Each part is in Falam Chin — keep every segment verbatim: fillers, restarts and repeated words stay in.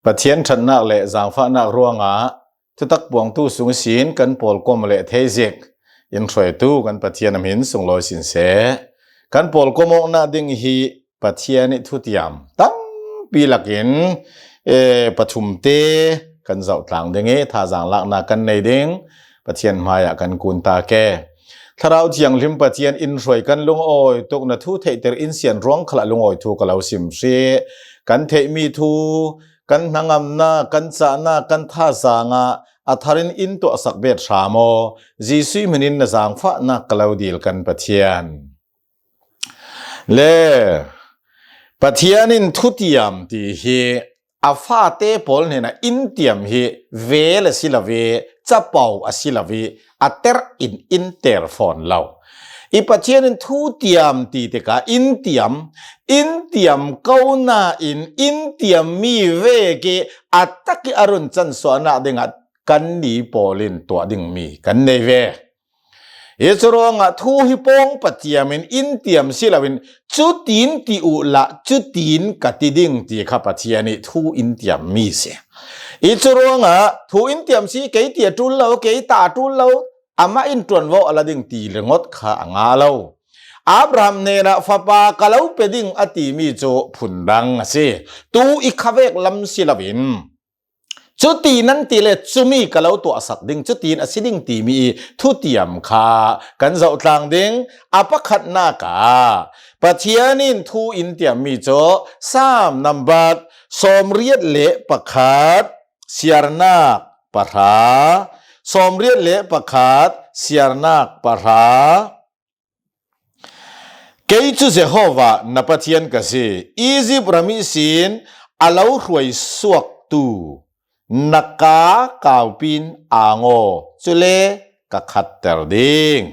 Pathian ṭhatnak le zaangfahnak ruangah thutak puangtu sung ihsin kan pawlkom le theizik in hruaitu kan Pathian a hmin sunglawi sin seh. Kan pawlkom awknak ding hi Pathian ih thutiam tampi lakin, eh, pathumte kan zohtlang ding ih thazaang laknak kan nei ding. Pathian hmaiah kan kun ta ke. Thlarau Thianghlim Pathian in hruai kan lungawi tuk, na thu theihter in sian ruang khalah lungawi thu ka lo sim hrih. Kan theihmi thu, kan hnangamnak, kan cahnak, kan thazaang ah a tharin in tuahsak bet hram aw. Jesuh hminin na zaangfahnak ka lo dil kan Pathian. Le Pathian in thutiam ti hi a fate pawl hnenah in tiam hi vel a si lo ih, capo a si lo ih, a ter in in ter fawn lo. I Pathian in thutiam ti tikah in tiam, in tiam ko nain in tiam mi vek ih a tak ih a run cansuahnak dingah kanni pawl in tuah dingmi kan nei ve. Hi curuangah thu hi pawng patiam in in tiam si loin cutin ti uhla cutin ka ti ding ti kha Pathian ih thu in tiam mi si. Hi curuangah thu in tiam si, kei ti a ṭul lo, kei ta a ṭul lo, amah in ṭuanvo a la ding ti ringawt kha a ngah lo. Abraham hnenah fapa ka lo pe ding a timi cu phundang a si. Tu ih khavek lam si loin cuti nan ti le cumi ka lo tuahsak ding, cutin a si ding timi ih thutiam kha kan zohtlang ding. A pakhatnak ah Pathian in thu in tiammi cu Saam nambat sawmriat le pakhat, siarnak pahra, sawmriat le pakhat, siarnak pahra. Kei cu Jehovah na Pathian ka si, Izipt ram ihsin a lo hruai suaktu na kaa kaupin ang aw, cule ka khatter ding.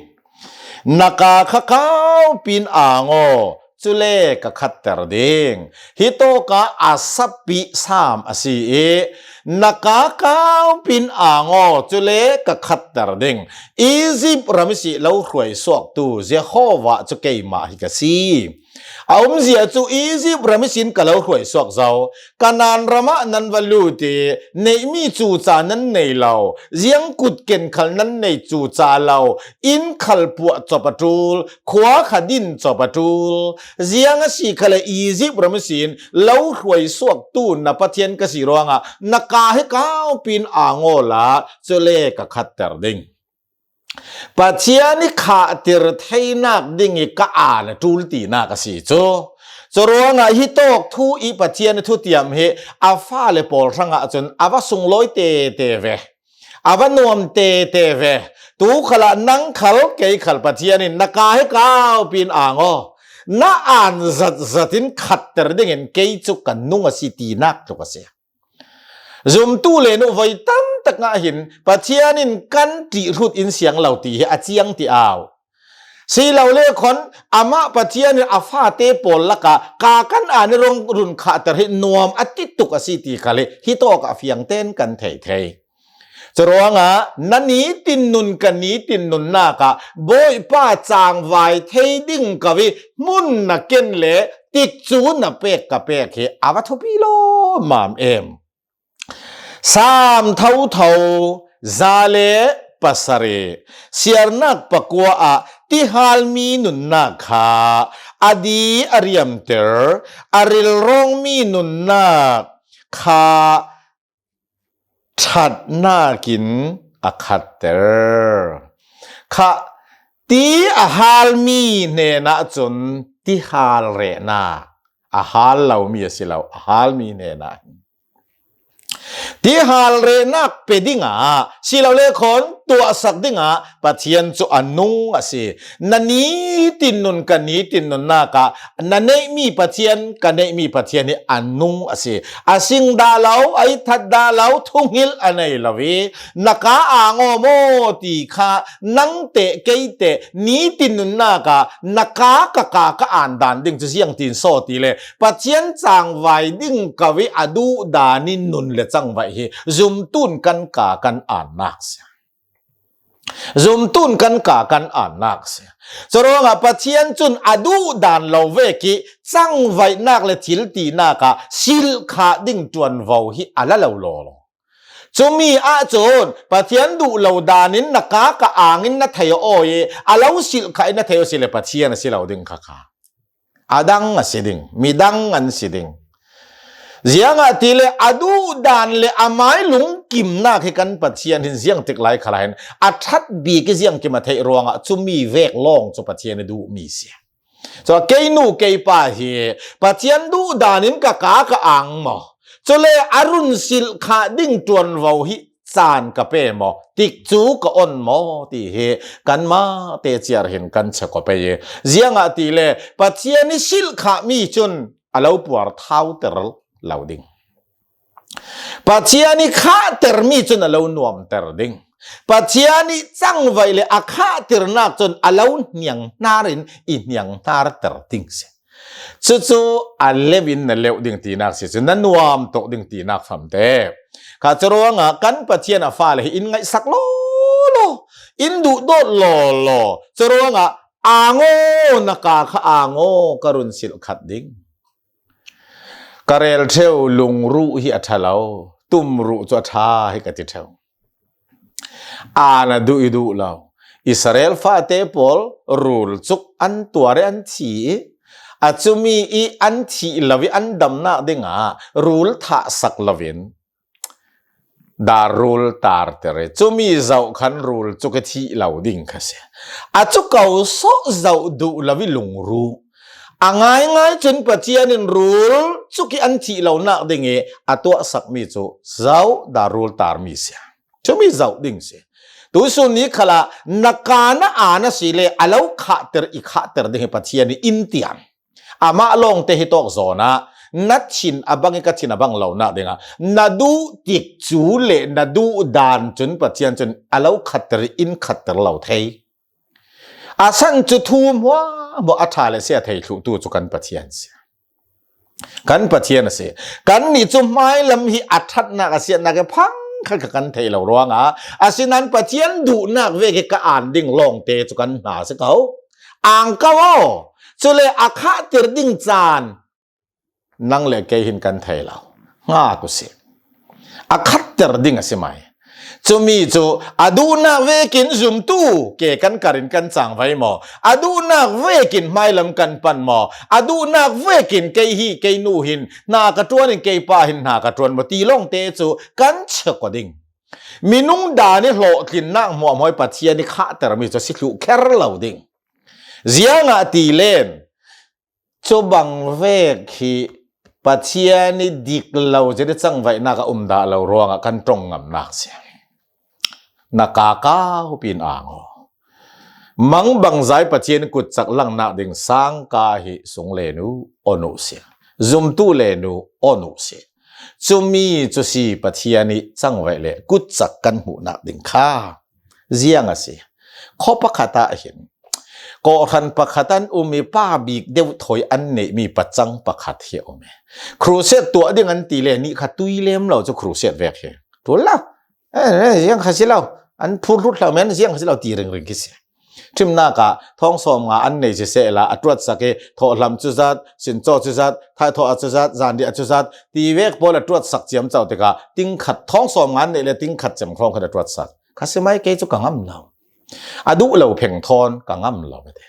Na kaa kha kaupin ang aw, cule ka khatter ding. Hi tawkah a sapih Saam a si ih, na kaa kaupin ang aw, cule ka khatter ding. Izipt ram ihsi lo hruai suaktu Jehovah cu keimah hi ka si. A umzia cu Izipt ram ihsin ka lo hruai suak zo. Kanaan ramah nan va lut ih neihmi cuca nan nei lo, ziangkut ken khal nan nei cuca lo, inn khal puah cawp a ṭul, khua kha din cawp a ṭul. Ziang a si khal le Izipt ram ihsin lo hruai suaktu na Pathian ka si ruangah na kaa hi kaupin ang awla, cule ka khatter ding. Pathian ih khahtir theinak ding ih ka aan a ṭul tinak a si cu. Curuangah hi tawk thu ih Pathian ih thutiam hi a fale pawl hrangah cun a va sunglawi tete ve. A va nuam tete ve. Tu khalah nang khal kei khal Pathian in na kaa hi kaupin ang aw, na aan zatzat in khatter dingin kei cu ka nung a si tinak tluk a si. Zumtu le nu voi tam takah hin Pathian in kan ṭihrut in siang lo ti hi a ciang ti au. Si lo le khawn amah Pathian in a fate pawl lakah kaa kan aan ih run khahter hi nuam a ti tuk a si ti khal hi hi tawkah fiangten kan thei thei. Curuangah na nitin nun ka nitin nunnak ah Bawipa cangvai thei ding ko ih hmun na ken le tikcu na pek ka pek hi a va thupi lawmmam em. Saam thotho za le pasarih, siarnak pakua ah tihalmi nunnak kha a di a riamter, a rilrawngmi nunnak kha ṭhatnak in a khatter. Kha ti a halmi hnenah cun tihal rehnak, a hal lomi a si lo, a halmi hnenah hin tihal rehnak pe dingah si lo le khawn tuahsak dingah Pathian cu a nung a si. Na nitin nun ka nitin nunnak ah na neihmi Pathian, ka neihmi Pathian hi a nung a si. A sing dah lo, a itthat dah lo, thunghilh a nei lo ih na kaa ang aw maw ti kha nang teh kei teh nitin nunnak ah na kaa ka kaa ka aan dan ding cu ziangtin saw ti le Pathian cangvai ding ko ih a duh dan in nun le cangvaih hi zumtun kan kaa kan aannak si. Zumtun kan ka kan annak si. Curuangah Pathian cun a duh dan lo vek ih cangvaihnak le thiltinak ah silhkhah ding ṭuanvo hi a la lo lawlaw. Cumi ahcun Pathian duh lo danin na ka ka angin na thei aw ih a lo silhkhah in na thei aw si le Pathian a si lo ding kha kha. A dang a si ding, midang an si ding. Ziangahtile a duh dan le amai lungkimnak hi kan Pathian hin ziangtik lai khalah hin a ṭhat bik ih ziangkim a theih ruangah cumi vek lawng cu Pathian ih duhmi si. Cun kei nu kei pa hi Pathian duh danin ka ka ka ang maw? Cule a run silhkhah ding ṭuanvo hi caan ka pe maw? Tikcu ka on maw? Ti hi kanmah te ciar hin kan check aw pei ih, ziangahtile Pathian ih silhkhahmi cun a lo puar thauter lo ding. Pathian ih khahtermi cun a lo nuamter ding. Pathian ih cangvaih le a khahternak cun a lo hnianghnar in i hniangnharter ding si. Cucu a leuh in na leuh ding tinak si cu na nuam tuk ding tinak famte. Kha curuangah kan Pathian a fale hi in ngaihsak lawlaw, in duhdawt lawlaw. Curuangah ang aw, na ka kha ang aw, ka run silhkhat ding. Ka rel ṭheu, lungruh hi a ṭha lo, tumruh cu a ṭha hi ka ti ṭheu. An a duh ih duh lo. Israel fate pawl rul cuk an tuar ih an thi ih a cumi ih an thih lo ih an damnak dingah rul thahsak loin dar rul tarter ih cumi zoh khan rul cuk ih thih lo ding kha si. A cu ko sawh zoh duh lo ih lungruh. A ngaingai cun Pathian in rul cuk ih an thih lonak ding ih a tuahsakmi cu zoh dar rul tarmi si. Cumi zoh ding si. Tusun ni khalah na ka na an a si le a lo khahter i khahter ding hi Pathian ih in tiam. Amah lawngte hi tawk zawn ah na thin a bang ih ka thin a bang lonak dingah na duh tikcu le na duh dan cun Pathian cun a lo khatter ih in khatter lo thei. A san cu thu hmuahhmuah a ṭha le si a thei thluhtu cu kan Pathian si. Kan Pathian a si. Kannih cu hmailam hi a ṭhatnak a siatnak ih phang khat kha kan theih lo ruangah, asinain Pathian duhnak vek ih ka an ding lawngte cu kan hna a si ko. Ang ko aw. Cule a khahtir ding caan nang le kei hin kan thei lo. Hngak uh si. A khatter ding a si mai. Cumi cu a duhnak vekin zumtu ke kan kar in kan cangvai maw? A duhnak vekin hmailam kan pan maw? A duhnak vekin kei hi kei nu hin hna ka ṭuan in kei pa hin hna ka ṭuan maw? Ti lawngte cu kan check aw ding. Minung dan ih hlawhtlinnak hmuahhmuah ih Pathian ih khahtermi cu a si thluh kher lo ding. Ziangahtile cu bang vek hi Pathian ih dik lo zet ih cangvaihnak a um dah lo ruangah kan ṭong ngamnak si. Na ka kaupi in ang aw. Mangbangza ih Pathian ih kutcak langnak ding sangka hi sung len uh, on uh si. Zumtu len uh, on uh si. Cumi cu si Pathian ih cangvaih le kutcak kan hmuhnak ding kha. Ziang a si. Khaw pakhat ah hin kawhhran pakhat an um ih pa bik deuh thawi an neihmi pacang pakhat hi a um ih, crusade tuah ding an ti le nih kha tui lem lo cu crusade vek hi ṭul lo. Eh, eh, ziang kha si lo. An phur hlut hlo men ziang kha si lo ti ringring khi si. Ṭhimnak ah thawng sawm nga an nei sisehla a ṭuatsak ih thawhhlam cuzat, sincaw cuzat, thaithawh a cuzat, zanriah a cuzat ti vek pawl a ṭuatsak ciamco tikah tingkhat thawng sawm nga an neih le tingkhat cem hrawng khat a ṭuatsak. Kha si mai kei cu ka ngam lo. A duh lo pheng thawn ka ngam lo ka ti.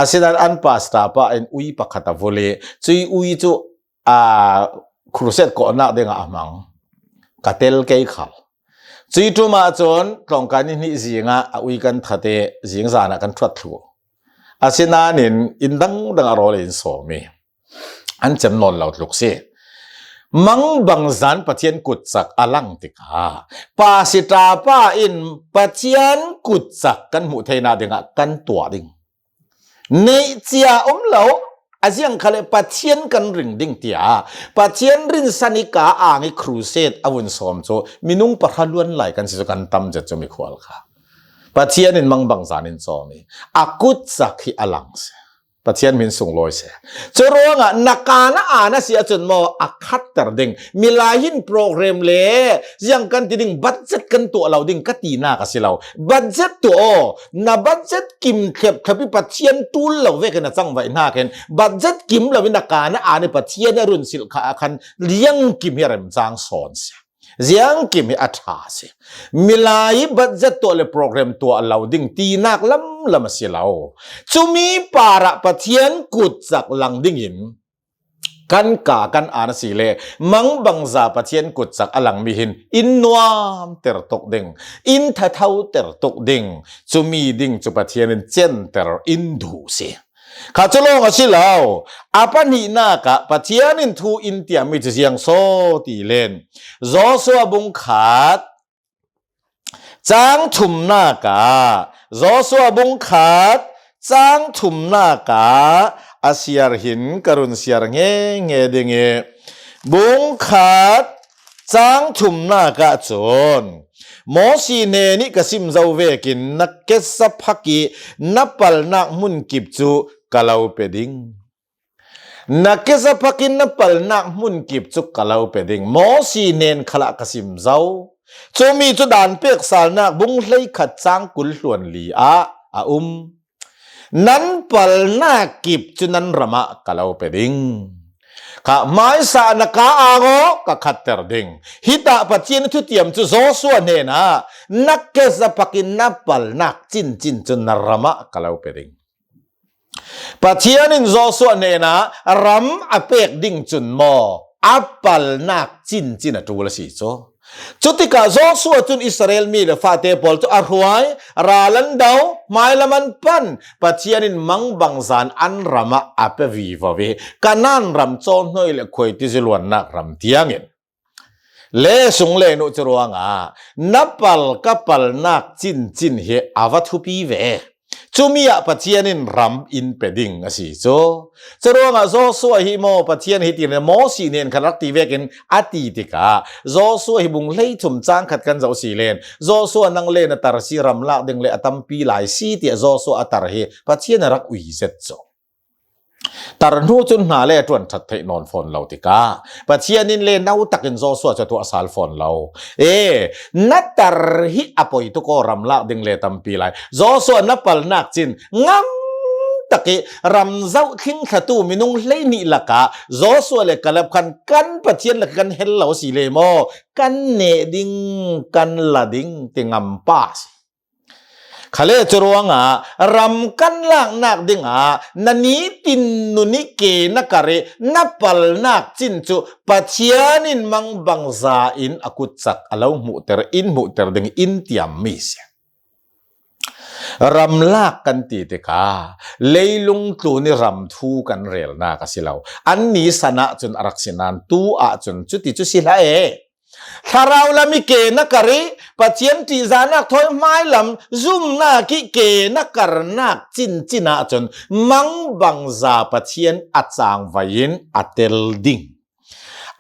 Asinain an pastor pa in ui pakhat a vul ih cui ui cu, aa, crusade kawhnak dingah a hmang. Ka tel kei khal. Cui ṭum ahcun tlawngkai ni hnih zingah a ui kan that ih zingzan ah kan ṭhuat thluh. Asinain in dangdang a rawl in sawm ih an cem nawn lo tluk si. Mangbangza in Pathian kutcak a lang tikah pastor pa in Pathian kutcak kan hmuh theinak dingah kan tuah ding. Neih cia um lo, a ziang kha le Pathian kan ring ding tiah Pathian rinsan ih ka ang ih crusade a vun sawm cu minung pahra luan lai kan si cu kan tam zet cu mikhual kha. Pathian in mangbangza in cawm ih a kutcak hi a lang si. Pathian min sunglawi se. Churuangah na ka na a na si ahcun maw a khatter ding. Milai hin program le ziang kan ti ding, budget kan tuah lo ding ka tinak a si lo. Budget tuah aw, na budget kim thlep thlep i Pathian tul lo vekin a cangvaih hnakin budget kim lo in na ka na a ni Pathian a run silh kha a khan liang kim hi a remcang sawn si. Ziangkim hi a ṭha a si. Milai budget tuah le program tuah lo ding tinak lamlam a si lo. Cumi parah Pathian kutcak lang dingin kan ka kan an a si le mangbangza Pathian kutcak a langmi hin in nuamter tuk ding, in thathoter tuk ding, cumi ding cu Pathian in center in duh si. Kha cu lawng a si lo. A pahnihnak ah Pathian in thu in tiammi cu ziang saw ti len Joshua bung khat cang thumnak ah, Joshua bung khat cang thumnak ah a siar hin ka run siar nge nge ding i bung khat cang thumnak ah cun Mosi hnen i ka sim zo vekin na kesa phak i na palnak hmun kip cu ka lo pe ding. Na kesa phak i na palnak hmun kip cu ka lo pe ding. Mosi hnen khalah ka sim zo. Cumi cu dan pek salnak bung hleikhat cang kul hluan li ah a um. Nan palnak kip cu nan ram ah ka lo pe ding. Kha hmaisa na ka ang aw ka khatter ding. Hitah Pathian thutiam cu Joshua hnenah na kesa phak i na palnak cincin cu na ram ah ka lo pe ding. Pathian in Joshua hnenah ram a pek ding cun maw a palnak cincin a ṭul a si cu. Cutikah Joshua cun Israel mi le fate pawl cu a hruai, ral an do, hmailam an pan, Pathian in mangbangza in an ram ah a pe vivo i Kanaan ram cawhnawi le khuaiti ziluannak ram tiangin le sung le nuh cu ruangah na pal ka palnak cincin hi a va thupi ve. Cumi ah Pathian in ram in pe ding a si cu. Curuangah Joshua hi maw Pathian hi tin Mosi hnen khan rak ti vekin a ti tikah Joshua hi bung hleithum cang khat kan zoh si len Joshua nang le na tar si ram lak ding le a tampi lai si tiah Joshua a tar hi Pathian a rak ui zet cu. Tar hnu cun hna le a ṭuan ṭhat theih nawn fawn lo tikah Pathian in le nau takin Joshua cu a tuah sal fawn lo. E, na tar hi a poi tuk aw, ram lak ding le tampi lai. Joshua na palnak cin ngam tak i ram zoh thlingthlatu minung hleihnih lakah Joshua le Kaleb khan kan Pathian lak kan hel lo si le maw? Kan neh ding, kan la ding ti ngam pa a si. Khale cu ruangah ram kan laknak dingah na nitin nun i ke na kar i na palnak cin cu Pathian in mangbangza in a kutcak a lo hmuhter, in hmuhter ding in tiammi si. Ram lak kan ti tikah leilung tlun i ram thu kan relnak a si lo. Anni san ahcun a rak si nain tu ahcun cuti cu si hlah e. Thlarau lam i ke na kar i Pathian ṭihzahnak thawi hmailam zumnak i ke na karnak cincin ahcun mangbangza Pathian a cangvai in a tel ding.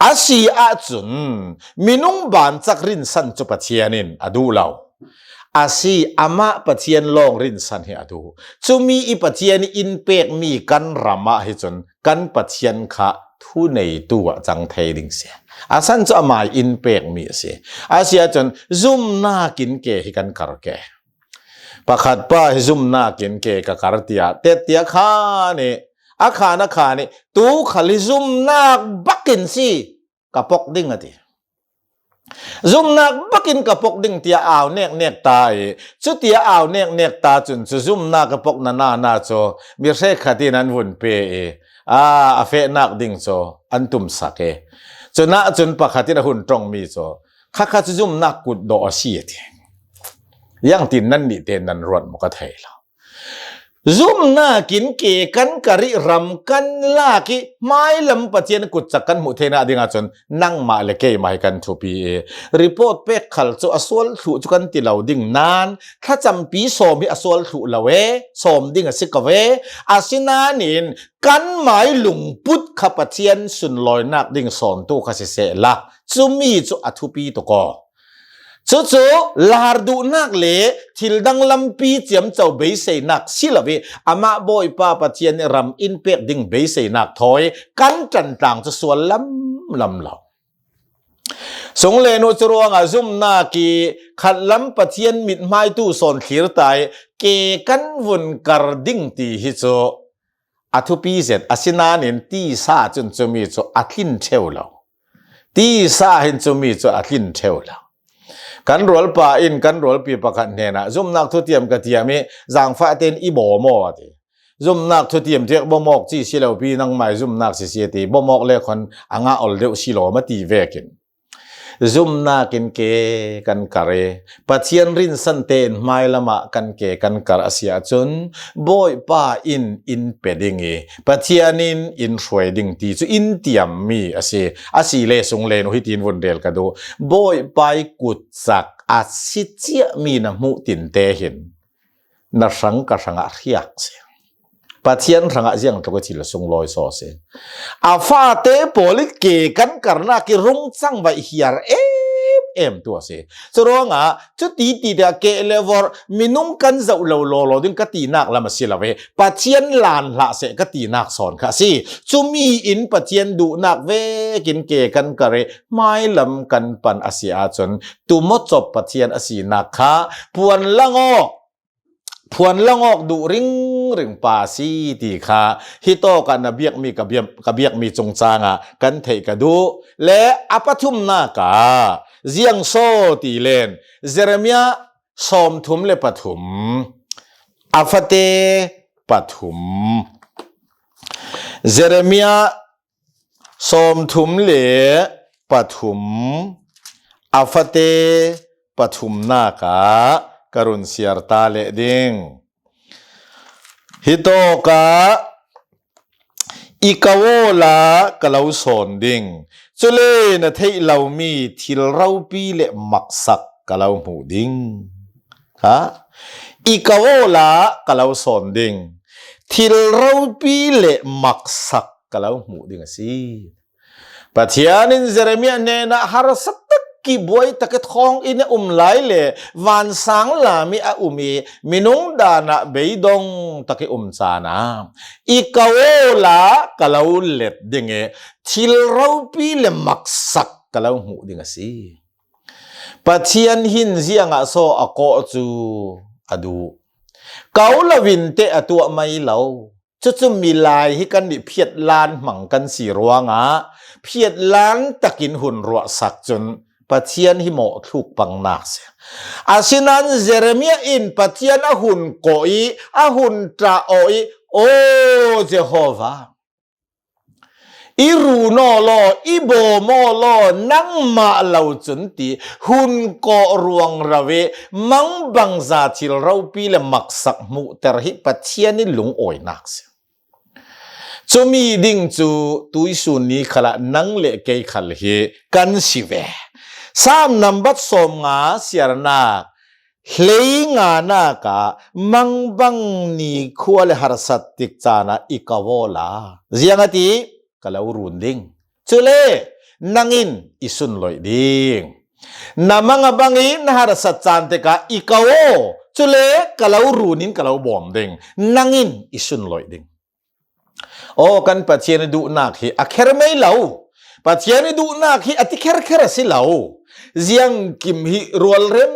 A si ahcun minung bancak rinsan cu Pathian in a duh lo. A si, amah Pathian lawng rinsan hi a duh. Cumi i Pathian i in pekmi kan ram ah hi cun kan Pathian kha thuneitu ah cang thei ding si. A san cu amah i in pekmi a si. A si ahcun zumnak in ke hi kan kar ke. Pakhat pa hi zumnak in ke ka kar tiah tet tiah khan i a khan a khan i tu khal hi zumnak bakin si ka pok ding a ti. Zumnak bakin ka pok ding tiah au nek nek ta i, cutiah au nek nek ta cun cu zumnak ka pok na na na cu mi hrekkhat in an vun pe i, a, a fehnak ding cu an tumsak i, cunah cun pakhat in a hun ṭongmi cu, khakha cu zumnak kut dawh a si a ti. Ziangtin nan nih tein nan ruat maw ka thei lo. Zumnak in ke kan kar i ram kan lak i hmailam Pathian kutcak kan hmuh theinak ding ahcun nangmah le keimah hi kan thupi i report pek khal cu a sual thluh cu kan ti lo ding nain thlacampi sawm hi a sual thluh lo e, sawm ding a si ko e. Asinain kan mai lungput kha Pathian sunlawinak ding sawntu kha sisehla cumi cu a thupi tuk aw. Cucu lar duhnak le thil dang lampi ciamco beiseinak si lo i, amah Bawipa Pathian ih ram in pek ding beiseinak thawi kan ṭantlang cu sual lamlam lo. Sunglen uh cu ruangah zumnak ih khatlam Pathian mithmaitu sawn thlir ta i, ke kan vun kar ding ti hi cu a thupi zet, asinain tisa cun cumi cu a tlin ṭheu lo. Tisa hin cumi cu a tlin ṭheu lo. Kan rualpa in kan rualpi pakhat hnenah, "Zumnak thutiam ka tiam i, zangfah tein i bawm aw," a ti. "Zumnak thutiam tiak bawmawk ci si lo pi, nangmai zumnak si si," a ti. Bawmawk le khon a ngah ol deuh si lawm a ti vekin, zumnak in ke kan kar i, Pathian rinsan tein hmailam ah kan ke kan kar a si ahcun, Bawipa in in pe ding i, Pathian in in hruai ding ti cu in tiammi a si. A si le sunglen uh hitin vun rel ka duh. Bawipa ih kutcak a si ciahmi na hmuh tinte hin na hrang ka hrangah hriak si. Pathian hrangah ziang tluk i thil sunglawi saw si. A fate pawl ih ke kan karnak ih rung cang vaih hiar em em tu a si. Curuangah cuti ti dah keh le vorh minung kan zoh lo lawlaw ding ka tinak lam a si lo i, Pathian lan hlah seh ka tinak sawn kha a si. Cumi in Pathian duhnak vekin ke kan kar i, hmailam kan pan a si ahcun, tumawcop Pathian a sinak kha phuan lang awk phuan lang awk duh ringring pa a si ti kha hitawk ah na biakmi ka biak, ka biakmi cungcang ah kan theih ka duh. Le a pathumnak ah ziang saw ti len, Jeremiah sawmthum le pathum, a fate pathum. Jeremiah sawmthum le pathum, a fate pathumnak ah ka run siar ta leh ding. Hitawk ah, "I kau awla ka lo sawn ding, cule na theih lomi thil ropi le maksak ka lo hmuh ding." Ha? "I kau awla ka lo sawn ding, thil ropi le maksak ka lo hmuh ding a si." Pathian in Jeremiah hnenah harsa tak i buai tak i thawng in a um lai le vansang lam i a um i minung dan ah beidong tak i um caan ah, "I kau awla ka lo let ding i thil ropi le maksak ka lo hmuh ding a si." Pathian hin ziangah saw a kawh cu a duh? Kau loin teh a tuah mai lo. Cucu milai hi kan nih phiatlan hmang kan si ruangah phiatlan takin hun ruahsak cun Pathian hi mawhthluk pangnak si. Asinain Jeremiah in Pathian a hun kawh i a hun ṭah awh i, "Aw Jehovah, i run aw law, i bawm aw law, nangmah lo cun," ti hun kawh ruang rau i mangbangza thil ropi le maksak hmuhter hi Pathian i lungawinak si. Cumi ding cu tuisun ni khalah nang le kei khal hi kan si ve. Salm nambat sawmnga siarnak hleinganak ah, "Mangbang ni khua le harsat tik caan ah i kau awla," ziang a ti, "ka lo run ding. Cule nang in i sunloih ding. Na mang a bang i na harsat caan tikah i kau aw, cule ka lo run in ka lo bawm ding. Nang in i sunloih ding." Aw, kan Pathian i duhnak hi a kher mei lo. Pathian i duhnak hi a ti kherkher a si lo. Ziangkim hi rualrem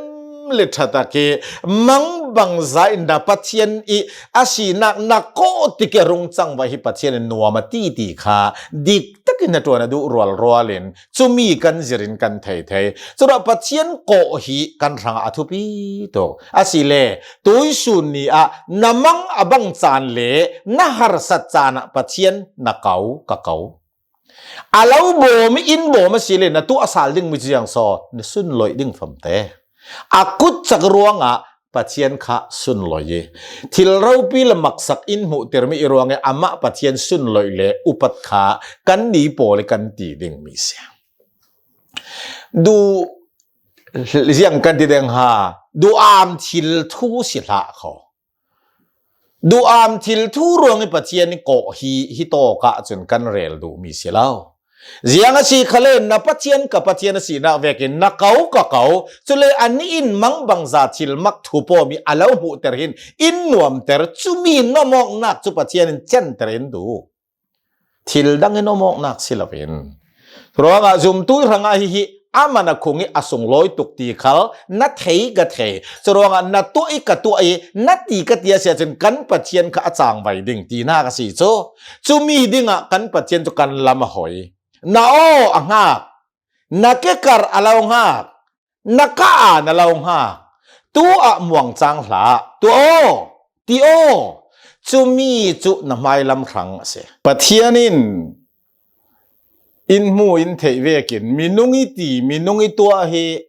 le ṭhatak hi mangbangza in na Pathian i a sinak na kawh tik i a rung cang vaih hi Pathian in nuam a ti ti kha dik takin na ṭuan a duh rualrual in cumi kan zirin kan thei thei. Curuah Pathian kawh hi kan hrangah a thupi tuk. Asile tuisun ni ah na mang a bang caan le na harsat caan ah Pathian na kau, ka kau. A lo bawm i in bawm asile na tuah a sal dingmi cu ziang saw, na sunloih ding famte. A kutcak ruangah Pathian kha sunloih i thil ropi le maksak in hmuhtermi i ruangah amah Pathian sunloih le upat kha kan ni pawl i kan ti dingmi si. Duh ziang kan ti deng ha, duh am thil thu si hlah kho. Duh am thil thu ruang i Pathian i kawh hi, hi tawk ah cun kan rel duhmi si lo. Ziang a si khale na Pathian ka Pathian a sinak vekin na ko ka ko, cule a nih in mangbangza thil mak thupawm i a lo hmuhter hin in nuamter, cumi nomawknak cu Pathian in center in duh. Thil dang in nomawknak si loin. Ruangah zumtu hrangah hihi a man a khung i a sunglawi tuk ti khal na thei ka thei. Curuangah na tuah i ka tuah i na ti ka ti a si ahcun kan Pathian kha a cangvai ding tinak a si cu. Cumi dingah kan Pathian cu kan lam a hoi. Na aw a hngak, na kekar a lo hngak, na ka a na lo hngak, tu ah muangcang hlah, tuah aw, ti aw. Cumi cu na hmailam hrang a si. Pathian in in hmu in theih vekin minung i ti, minung i tuah hi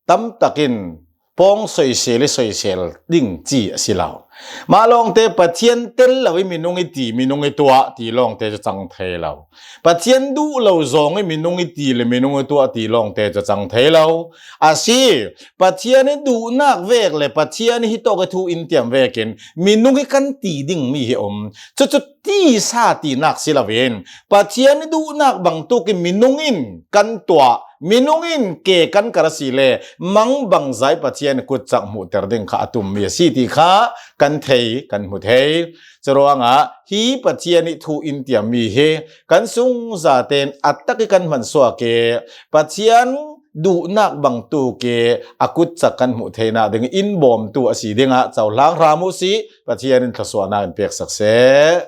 tam takin pawng soisel i soisel ding ci a si lo. Mah lawngte Pathian tel lo i minung i ti, minung i tuah ti lawngte cu cang thei lo. Pathian duh lo zong i minung i ti le minung i tuah ti lawngte cu cang thei lo. A si, Pathian i duhnak vek le Pathian i hitawk i thu in tiam vekin minung i kan ti dingmi hi a um. Cucu tisa tinak si loin Pathian i duhnak bangtuk i minung in kan tuah, minung in ke kan kar a si le mangbangza i Pathian i kutcak hmuhter ding kha a tummi a si ti kha kan thei, kan hmu thei. Curuangah hi Pathian i thu in tiammi hi kan sungzate in a tak i kan hmansuak i Pathian duhnak bangtuk i a kutcak kan hmuh theinak ding in bawmtu a si dingah cohlang hram uh si. Pathian in thluasuahnak in peksak seh.